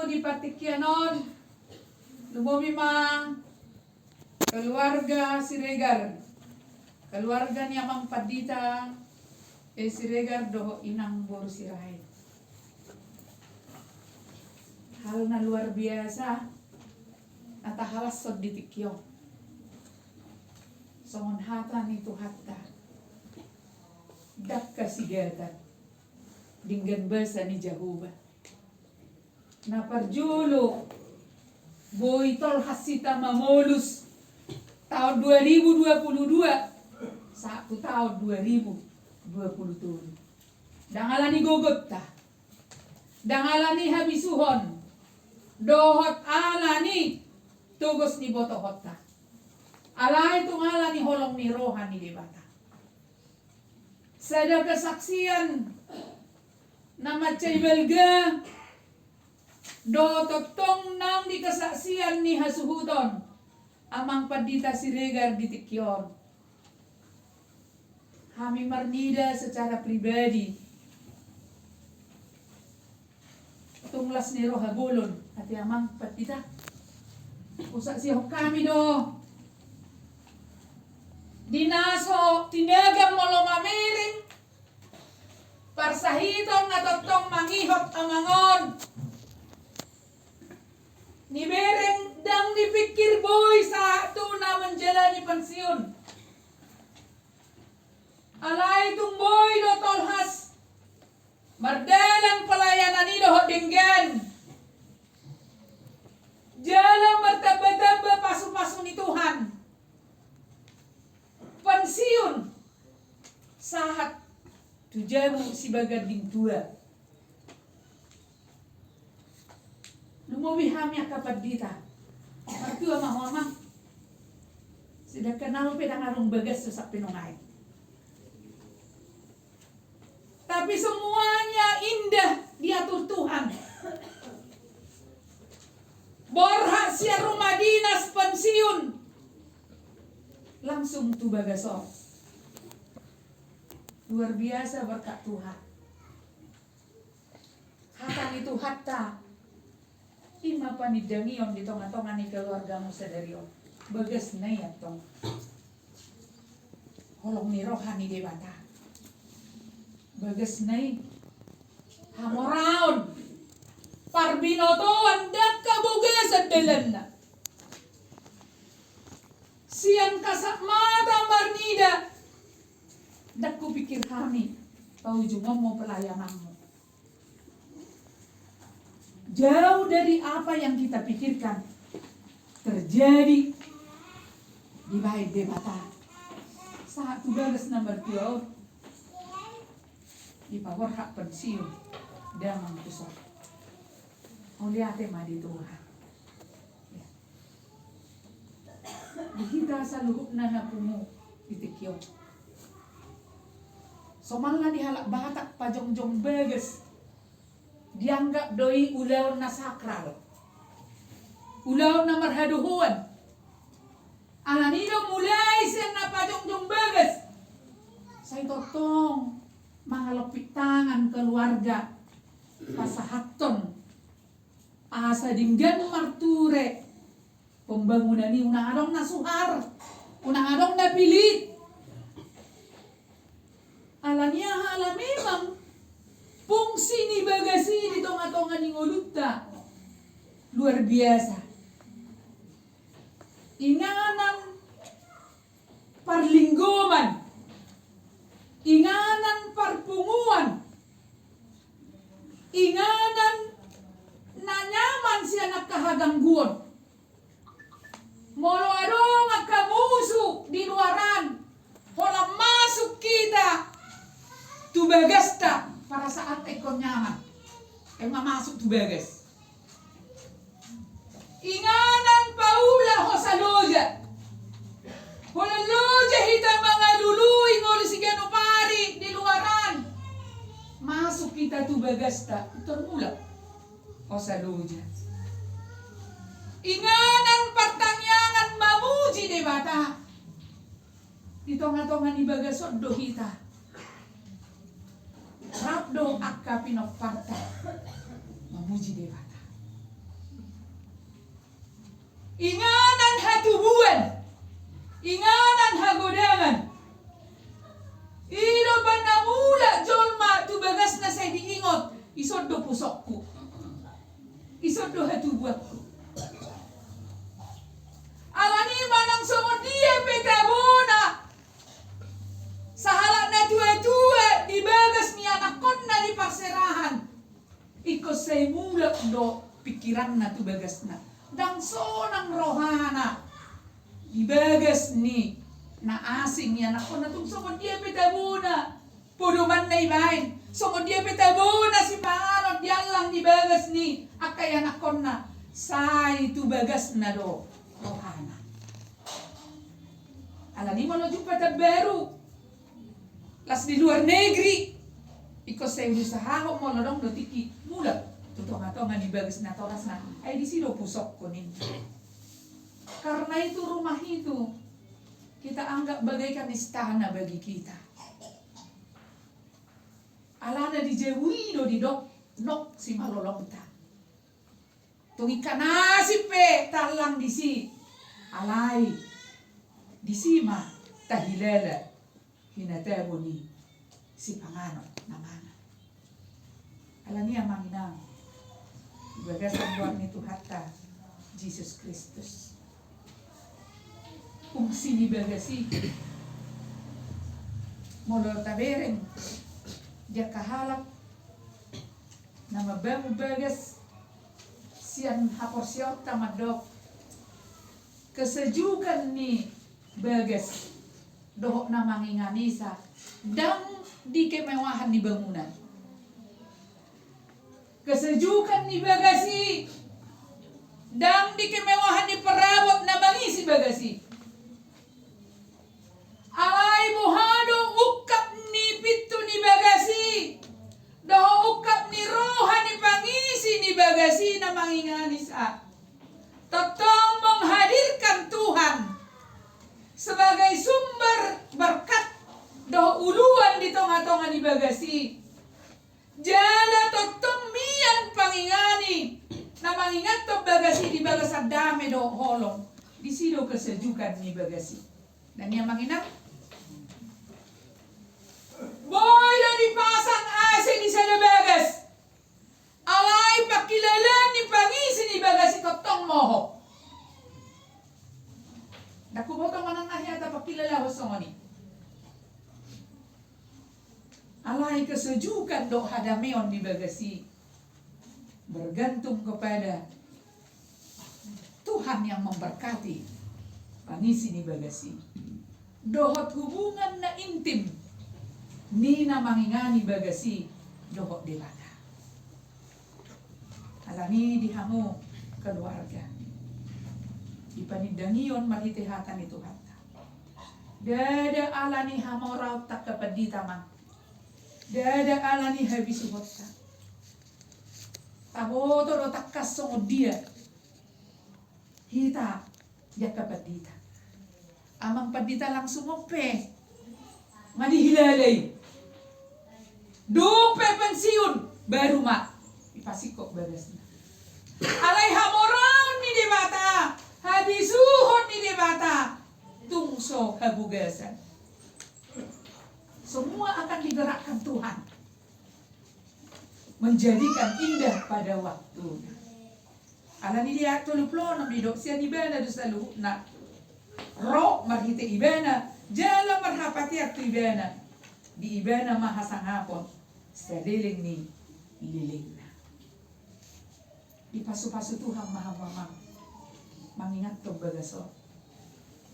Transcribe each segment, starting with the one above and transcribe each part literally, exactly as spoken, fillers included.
Di partingkian on, lumobi ma keluarga Siregar, keluarga ni Amang Pandita E. Siregar dohot Inang boru Sirait. Hal na luar biasa na tahalashon di tingki on. Songon hata ni Tuhanta, dangka sigatan denggan basa ni Jahowa. Na parjolo, boi tolhas hita mamolus taon dua ribu dua puluh dua sahat tu taon dua ribu dua puluh tolu. Ndang ala ni gogonta, ndang ala ni habisuhon, dohot ala ni togos ni botohonta. Alai tung ala ni holong ni roha ni Debata. Sada kesaksian na mansai balga do tongtong naung di kesaksian ni hasuhuton Amang Pandita Siregar di tingki on. Hami marnida secara pribadi, tung las ni roha bolon, ate Amang Pandita. Husaksihon hami do, di na so tinagam molo mamereng parsahiton na tongtong mangihot amang on, nibereng ndang dipikir boi sahat tu na menjalani pensiun. Alai tung boi do tolhas mardalan pelayanan i dohot denggan. Jala martamba-tamba pasu-pasu ni Tuhan. Pensiun sahat tu jabu sibaganding tua. Lumobi hami angka pandita. Martua ma ho, Amang. Sedangkan nama pe ndang adong bagas so sampe nunga i. Tapi semuanya indah diatur Tuhan. Borhat sian rumah dinas pensiun, langsung tu bagas on. Luar biasa berkat Tuhan. Hata ni Tuhanta, i ma panindangion di tonga-tonga ni keluargamu sadari on. Bagas na i antong. Holong ni roha ni Debata. Bagas na i. Hamoraon. Parbinotoan, ndang habogasan dalanna. Sian kasat mata marnida, ndang hupikir hami paujungonmu pelayananmu. Jauh dari apa yang kita pikirkan terjadi, dibahen Debata. Sahat tu bagas na martua on, dipaborhat pensiun damang tuson. Mauliate ma di Tuhan. Ya. Di hita saluhutna na pungu di tingki on. Somalna di halak Batak pajongjong bagas dianggap do i ulaon na sakral, ulaon na marhadohoan. Alani do mulai sian na pajongjong bagas, sai tongtong mangalompit tangan keluarga pasahathon asa denggan marture pembangunan i, unang adong na suhar, unang adong na pilit. Alani aha? Ala memang fungsi ni bagas i di tonga-tonga ni ngolunta luar biasa. Inganan parlinggoman, inganan parpunguan, inganan na nyaman sian angka hagangguon. Molo adong angka musu di luaran, holan masuk hita tu bagasta, parasaanta ingkon nyaman. Ima masuk tu bagas. Inganan paula hosa loja. Holan loja hita mangalului ngolu siganup ari di luaran, masuk hita tu bagasta, pintor mulak hosa loja. Inganan partangiangan mamuji Debata. Di tonga-tonga ni bagas on do hita. Rap do angka pinomparta mamuji Debata. Inganan hatubuan, inganan hagodangan. I do umbahen na mulak jolma tu bagasna sai diingot, ison do pusokku, ison do hatubuanku. Alani i manang songon dia pe tabona sahalak na tuatua di bagas ni anakkonna di parserahan, ingkon sai mulak do pingkiranna tu bagasna. Ndang sonang rohana di bagas ni na asing i anakkonna, tung songon dia pe tabona podomanna ibaen, songon dia pe tabona sipanganon diallang di bagas ni angka ianakkonna, sai tu bagasna do rohana. Alani i molo jumpa tambaru, las di luar negeri, ingkon sai diusahahon molo adong do tingki mulak tu tongatonga ni bagas natorasna, ai disi do pusokku ninna. Karena itu rumah itu kita anggap bagaikan istana bagi kita. Alana di jabu i do didok nok simalolongta. Tung ingkon asing pe taallang disi, alai disi ma tahilala hinatabo ni sipanganon na mangan. Alani i amang inang, di bagasan goar ni Tuhanta Jesus Kristus, fungsi ni bagas i, molo tabereng di angka halak na mambangun bagas, sian haporseaonta mandok, kesejukan ni bagas dohot na mangingani sa ndang di kemewahan ni bangunan. Kesejukan ni bagas i ndang di kemewahan ni perabot na mangisi bagas i. Alai boha do ungkap ni pintu ni bagas i dohot ungkap ni roha ni pangisi ni bagas i na mangingani sa? Tongtong menghadirkan Tuhan sebagai sumber berkat dohot uluan di tongatonga ni bagas i. Jala tongtong mian pangingani na mangingathon bagas i di bagasan dame dohot holong. Disi do kesejukan ni bagas i. Ndang i amang inang? Boi do dipasang A C di sada bagas, alai pangkilalaan ni pangisi ni bagas i tongtong mohop. Ndang huboto manang na hea tapangkilalahon songon i. Alai kesejukan dohot hadameon ni bagas i bergantung kepada Tuhan yang memberkati pangisi ni bagas i dohot hubungan na intim ni na mangingani bagas i dohot Debata. Alani i di hamu keluarga, di panindangion marhite hata ni Tuhanta, ndada alani hamoraonta angka pandita, amang, ndada alani habisuhonta. Taboto do tangkas songon dia hita di angka pandita. Amang pandita langsung on pe ma dihilala i. Dung pe pensiun baru ma dipasingkop bagasna. Alai hamoraon ni Debata, habisuhon ni Debata, tung so habogasan. Semua akan digerakkan Tuhan menjadikan indah pada waktunya. Alani i di ayat tolu pulu onom didok, sian Ibana do saluhutna ro marhite Ibana jala marhapatean tu Ibana. Di Ibana ma hasangapon saleleng ni lelengna. Dipasupasu Tuhan ma hamu, amang, mangingathon bagas on.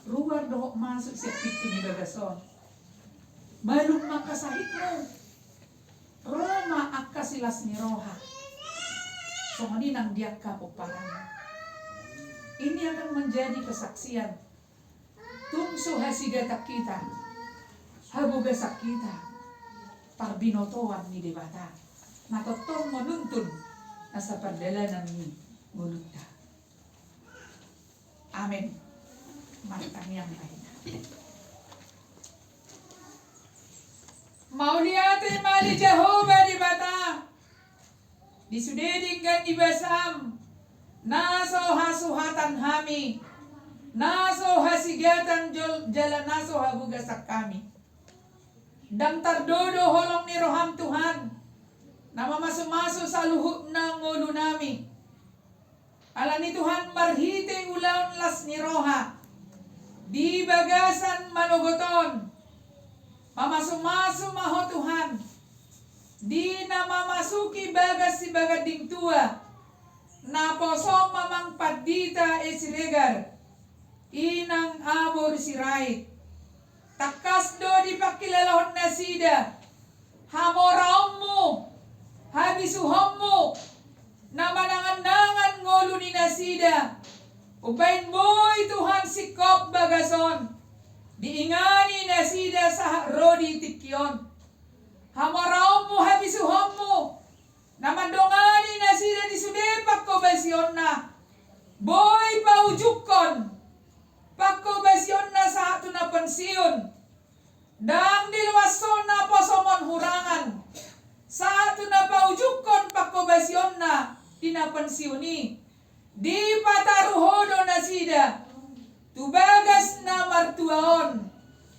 Ruar dohot masuk sian pintu ni bagas on, malum ma angka sahitmu, ro ma angka silas ni roha. Songon i nang di angka pomparanmu. Ini akan menjadi kesaksian tung so hasigatan hita, habogasan hita, parbinotoan ni Debata na tongtong manuntun nasa pardalanan ni ngolunta. Amen. Martangiang ma hita. Mauliate ma di Jahowa Debata di sude denggan ni basam. Na so hasuhatan hami, na so hasigatan jol-, jala na so habugasan hami. Ndang tardodo holong ni roham Tuhan, na mamasumasu saluhutna ngolunami. Alani Tuhan marhite ulaon las ni roha di bagasan manogot on, mamasumasu ma Ho Tuhan, di na mamasuki bagas Sibaganding Tua, naposom Amang Pandita S. Siregar, Inang Abor Sirait. Tangkas do dipangkilalahon nasida hamoraonmu, habisuhonmu, na manangan-nangan ngolu ni nasida. Umbahen boi Tuhan singkop bagas on diingani nasida sahat ro di tingki on. Hamoraonmu, habisuhonmu, na mandongani nasida di sude pangkobasionna, boi paujungkon pangkobasionna sahat tu na pensiun. Ndang diloas Ho naposomon hurangan sahat tu na paujungkon pangkobasionna di na pensiun i. Dipataru Ho do nasida tu bagas na martua on,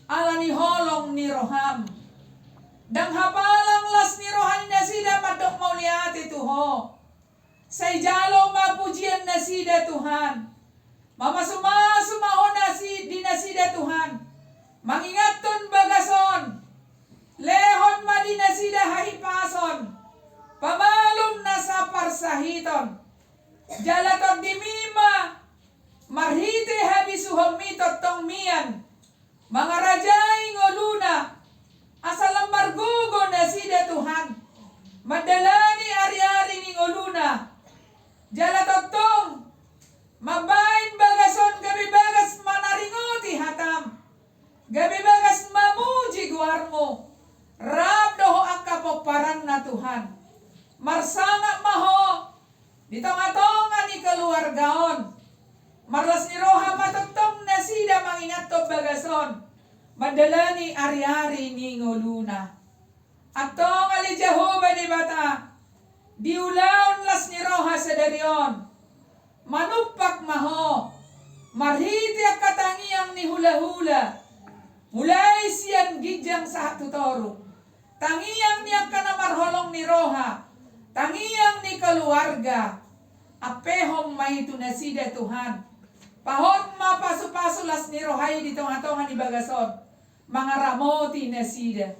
alani holong ni roham. Ndang hapalang las ni roha ni nasida mandok mauliate tu Ho. Sai jalo ma pujian nasida Tuhan. Mamasumasu ma Ho nasi-, di nasida Tuhan, mangingathon bagas on. Lehon ma di nasida hahipason, pamalum nasa parsahiton. Jala tondimi ma marhite habisuhonmi tongtong mian mangarajai ngoluna, asa lam margogo nasida Tuhan mandalani ari-ari ni ngoluna. Jala tongtong mambahen bagas on gabe bagas manaringoti hatam, gabe bagas mamuji goarmu, rap dohot angka pomparanna Tuhan. Marsangap ma Ho di tonga-tonga ni keluarga on. Marlas ni roha ma tongtong nasida mangingathon bagas on mandalani ari-ari ni ngoluna. Antong ale Jahowa Debata, di ulaon las ni roha sadari on, manumpak ma Ho marhite angka tangiang ni hula-hula, mulai sian ginjang sahat tu toru. Tangiang ni angka na marholong ni roha, tangiang ni keluarga, ampehon ma i tu nasida Tuhan. Pahot ma pasu-pasu las ni roha i di tonga-tonga ni bagas on, mangaramoti nasida.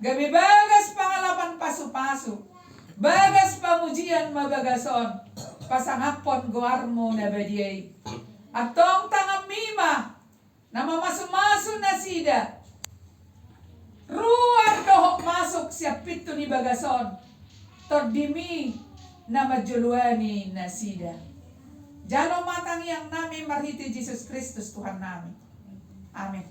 Gabe bagas pangalapan pasu-pasu, bagas pamujian ma bagas on, pasangaphon goarmu na badia i. Antong tanganmi ma na mamasu-masu nasida, ruar dohot masuk sian pintu ni bagas on, tondimi na manjoloani nasida. Jalo ma tangiangnami marhite Jesus Kristus Tuhannami. Amen.